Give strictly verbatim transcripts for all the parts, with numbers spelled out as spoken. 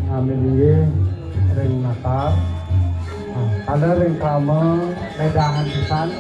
Amin inggih ring Natal. Nah, ada ring krama ledahan pisan.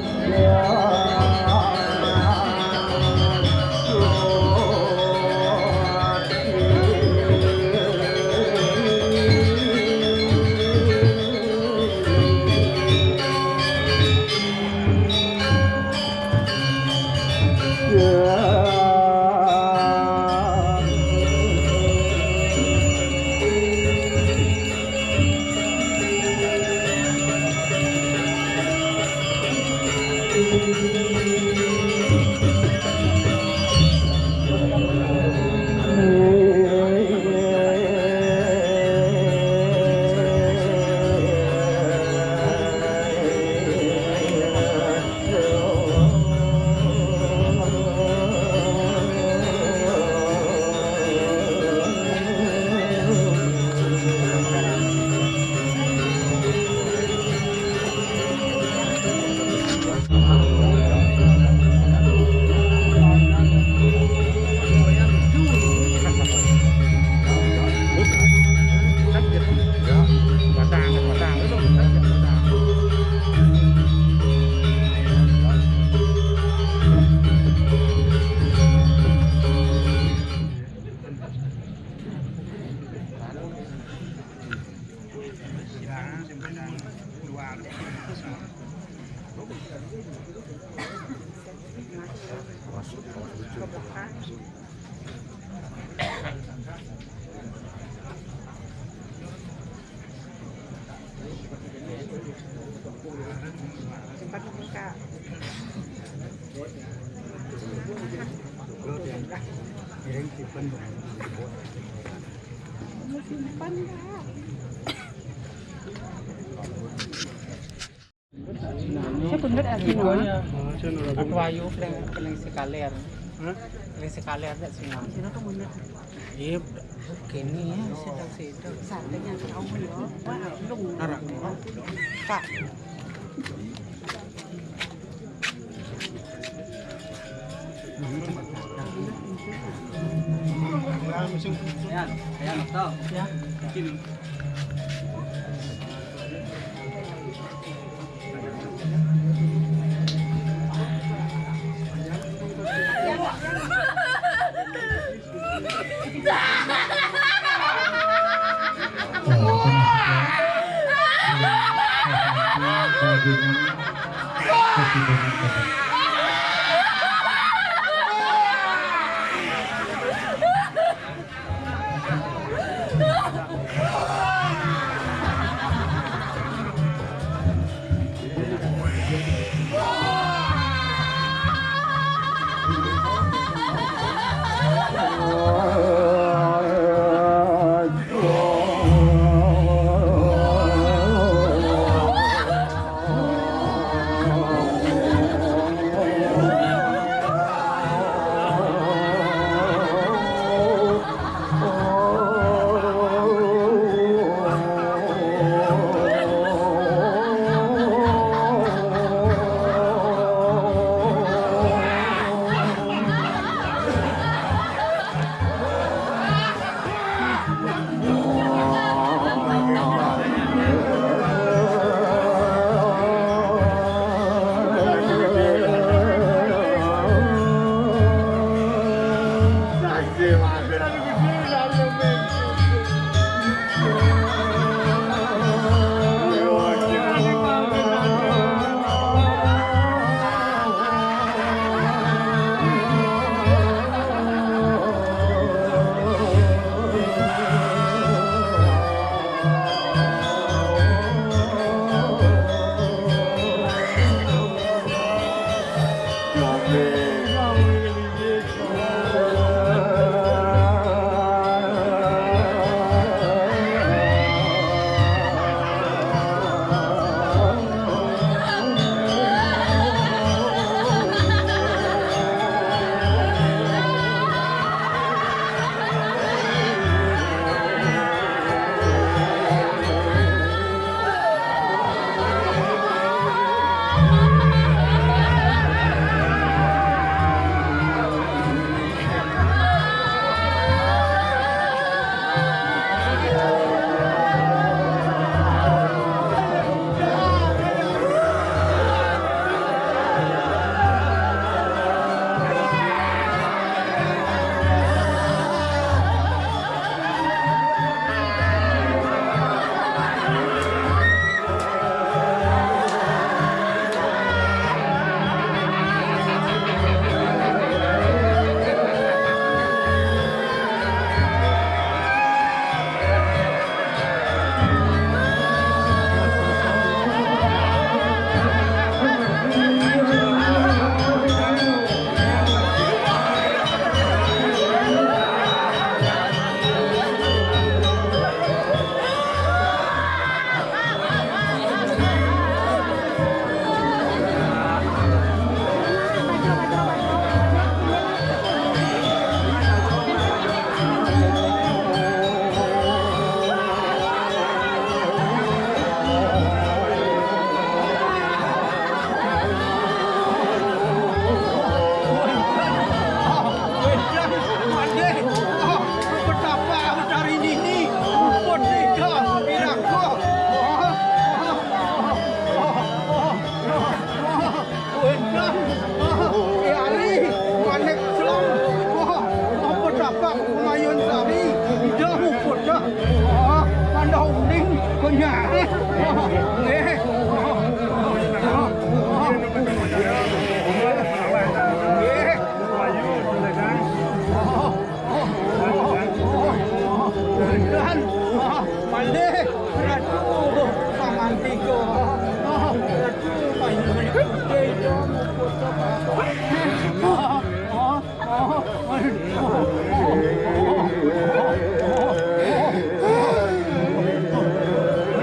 Cepat buka. Simpan, Kak. Saya bener asli, Mas. Aku ayu paling, paling sekaler. Hah? Paling sekaler tak sih, Mas? Sino tuh bener. Iya, oke nih ya, sedang-sedang. Santainya tahu ya. Wah, belum. Narak. Kak. Ayan, ayan, stop. Ya. Sini. Ah, malih, Ratu, pamantika. Ah, Ratu, payu. Ah, ah, ah, ah.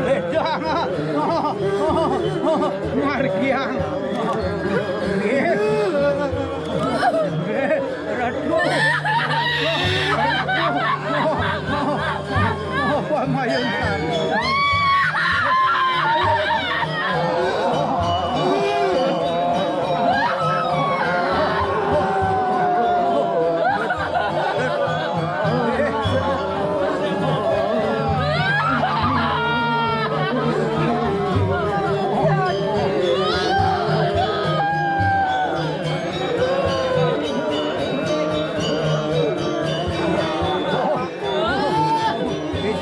Ledang. Ah, ah, ah, ah. Margiang. Nggih. Nggih. Ratu. Pamayun.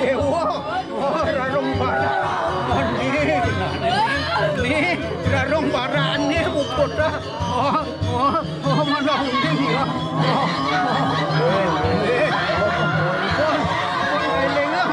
Dewa, oh, rarung barak. Oh, nih, nih, rarung barak nih, puput, ah. Oh, oh, oh, mana uling ya? Oh, oh, oh, eh, oh, oh, eling, ah.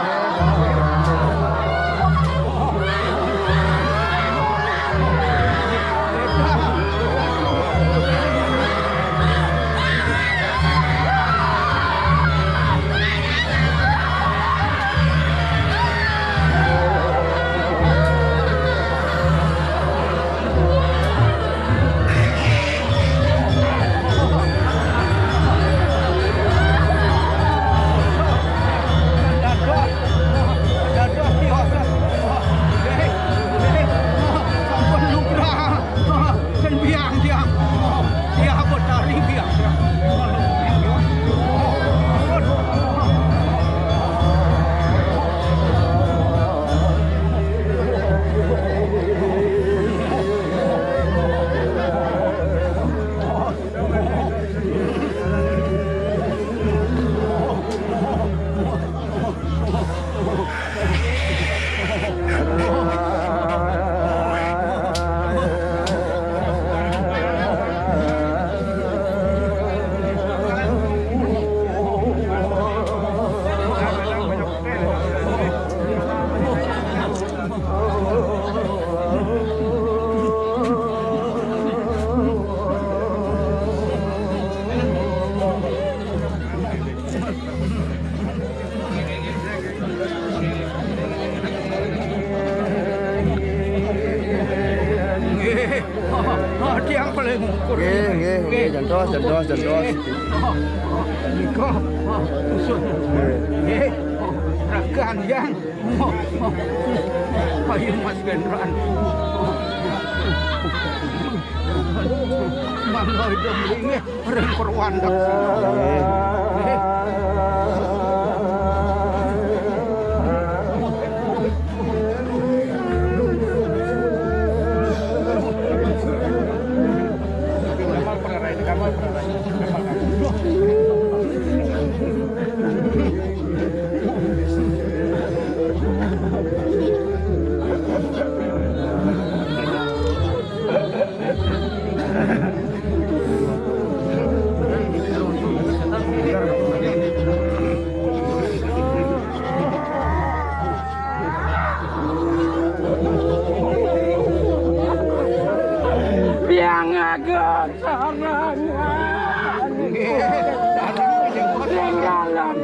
Kan biang dia. Dia betari biang. Nggih. Oh, oh, tiang paling ngukur. Nggih, nggih, nggih, jantos, jantos, jantos. Nggih. Oh, oh, nika, oh, usun. Nggih. Nggih. Oh, ragan, Yang. Oh, oh, oh. Ayo, Mas Gendran. Mangga ida mlingih. Ring Purwandaksina. Piang agung. Ring dalem.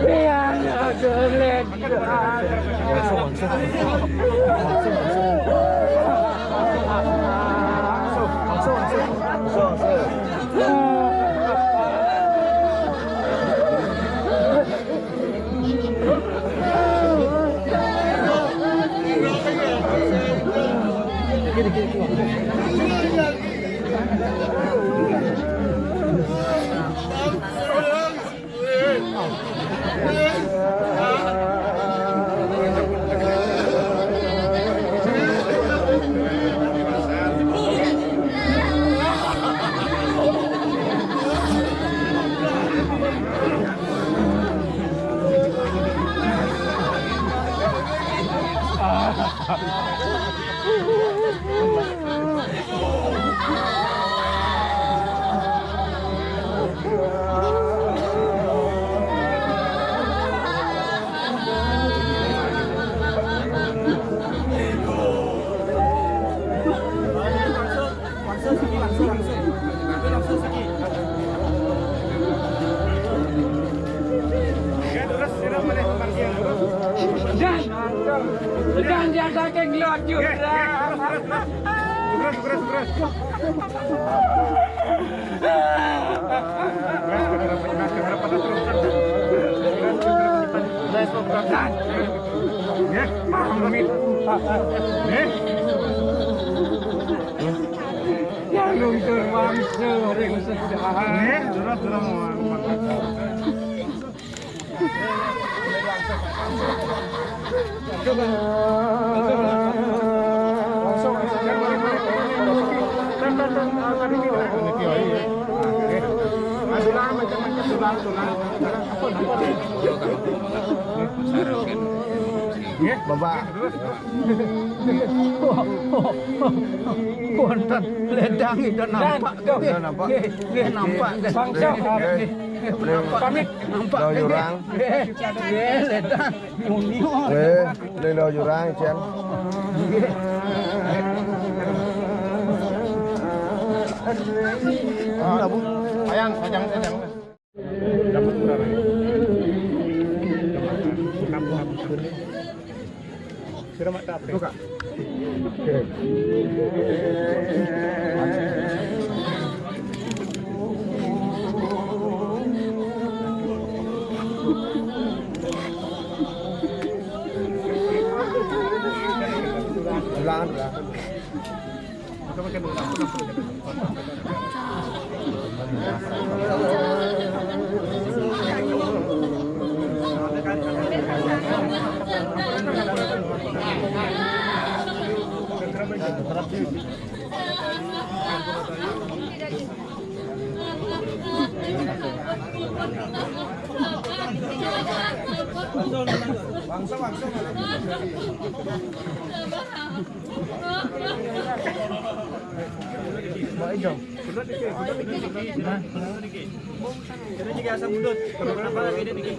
Pian agelet. Langsung, langsung. Itu langsung sakit. Ya, terus, terus, mulai parkir. Dan, dan dia sakit gelut juga. Terus, terus, terus. Terus, terus, terus. Terus, terus, terus. Terus, terus, terus. Ya, pamit. Ya. Ya, lungsur wangsul ring sedaya. Nggih, durus, durus. Langsung, langsung. Niki, niki, niki. Niki, niki. Nggih. Tulang, macam-macam, tulang, tulang. Apa, apa? Nggih. Bapak. Wonten ledang itu nampak. Nggih, nggih, nampak. Nggih, nggih, nampak. Bangsa. Nggih, nggih, nampak. Pamit. Nampak. Lo jurang. Nggih, nggih, ledang. Nyuni. Nggih, lo jurang, Cen. Nggih. Anu, Bu. Sayang, sayang, sayang. Ulangan, ulangan. Langsung, langsung. Mbak Ijo. Nah, ini juga asam ulut. Kenapa lagi ini?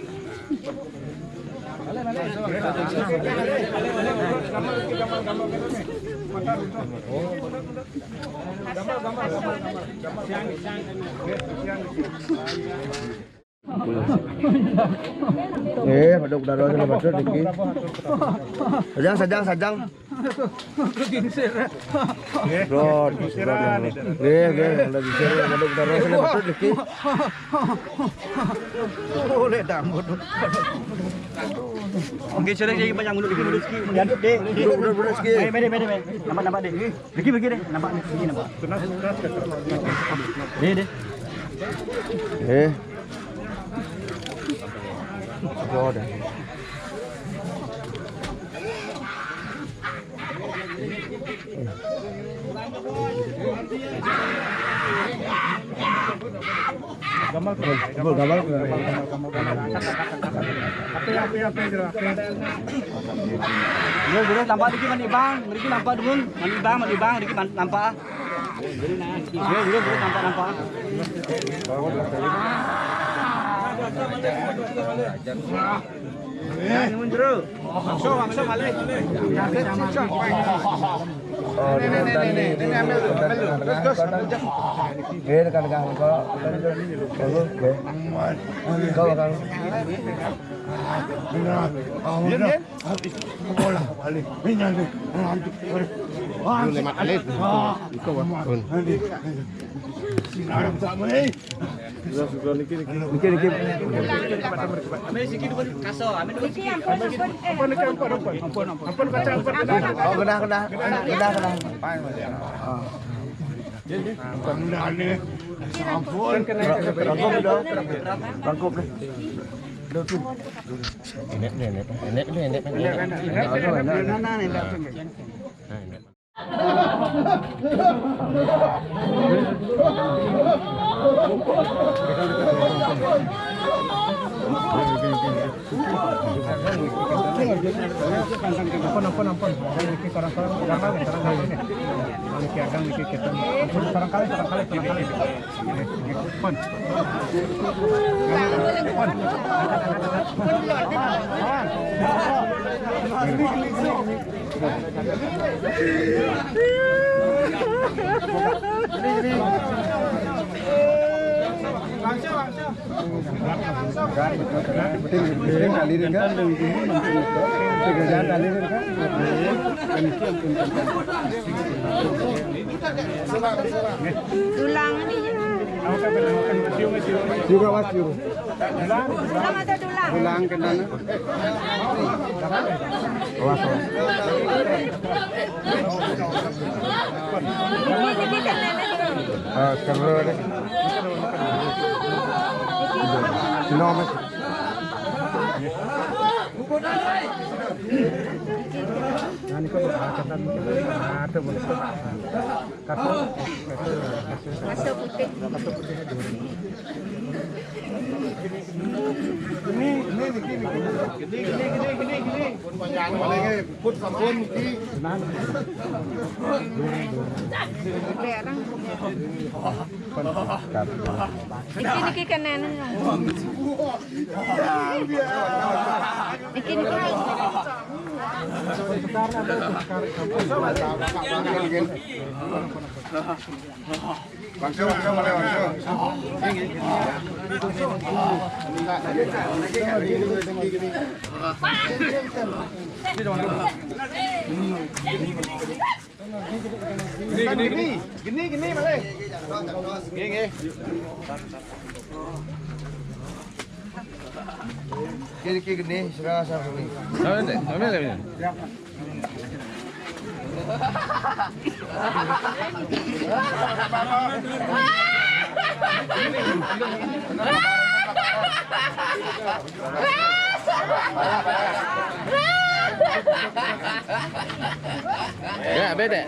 Eh, pada udara kena batuk dikit. Sajang, sajang, sajang. Rod, rod. Nggih, nggih, pada bisa pada udara kena batuk dikit. Boleh dah, bodoh. Oke, sudah jadi panjang mulut dikit, mulut sikit. Ya, dek, dek. Duduk, duduk, duduk sikit. Mari, mari, mari, mari. Nampak, nampak, dek. Dikit, dikit, dek. Nampak, dikit, nampak. Dek, dek. Eh. Ada, ada. Gamal, gamal. Terus, terus nampak dikit mandi bang, dikit nampak dulu, mandi bang, mandi bang, dikit man-, nampak. Terus, terus, terus nampak, nampak. Nah, ini muncul. Langsung, langsung balik. Oh, ini, ini, ini, ini, ini ambil, ambil. Terus, terus, ambil, Cak. Eh, rekan-rekan, kok. Kok, kok. Kau, kau. Benar. Kau, iya, benar. Iya. Habis. Bola balik. Ini nanti. Nanti. Wah, lima kali. Ah. Itu, Bang. Nanti. Sinar tak main. Niki, niki. Amin sikit dulu, kaso. Amin dulu sikit. Ampun, ampun, eh, ampun, ampun, ampun. Ampun, kaca, ampun. Oh, kena, kena. Kena, kena. Ampun. Rangkup dah. Rangkup dah. Ini, ini, ini. Ini, ini, ini. Ini, ini, ini. Ini, ini. Ampun, ampun, ampun. Niki sareng-sareng, sareng kali, sareng kali. Niki sareng kali, sareng kali, sareng kali. Ampun. Ampun. Dulang ini ya. Juga was juga. Dulang atau dulang? Dulang kenana. Awas, awas. Ini kita nana juga. Ah, sekarang deh. Sino, Mas? Nah, ini kok ada, ada, ada, ada. Kaso, kaso, kaso. Kaso putih. Kaso putih. Ini, ini, ini, ini. Gini, gini, gini, gini, gini. Pun panjang, paling, eh, put sampun, iki. Tenan. Berang. Iki niki kenen. Iki niki. Langsung, langsung, mulai langsung. Gini, gini, gini, gini, balik. Gini, gini. Gini, gini, gini, sudah, sudah, gini. Sudah, sudah, sudah, sudah. Ya, beda.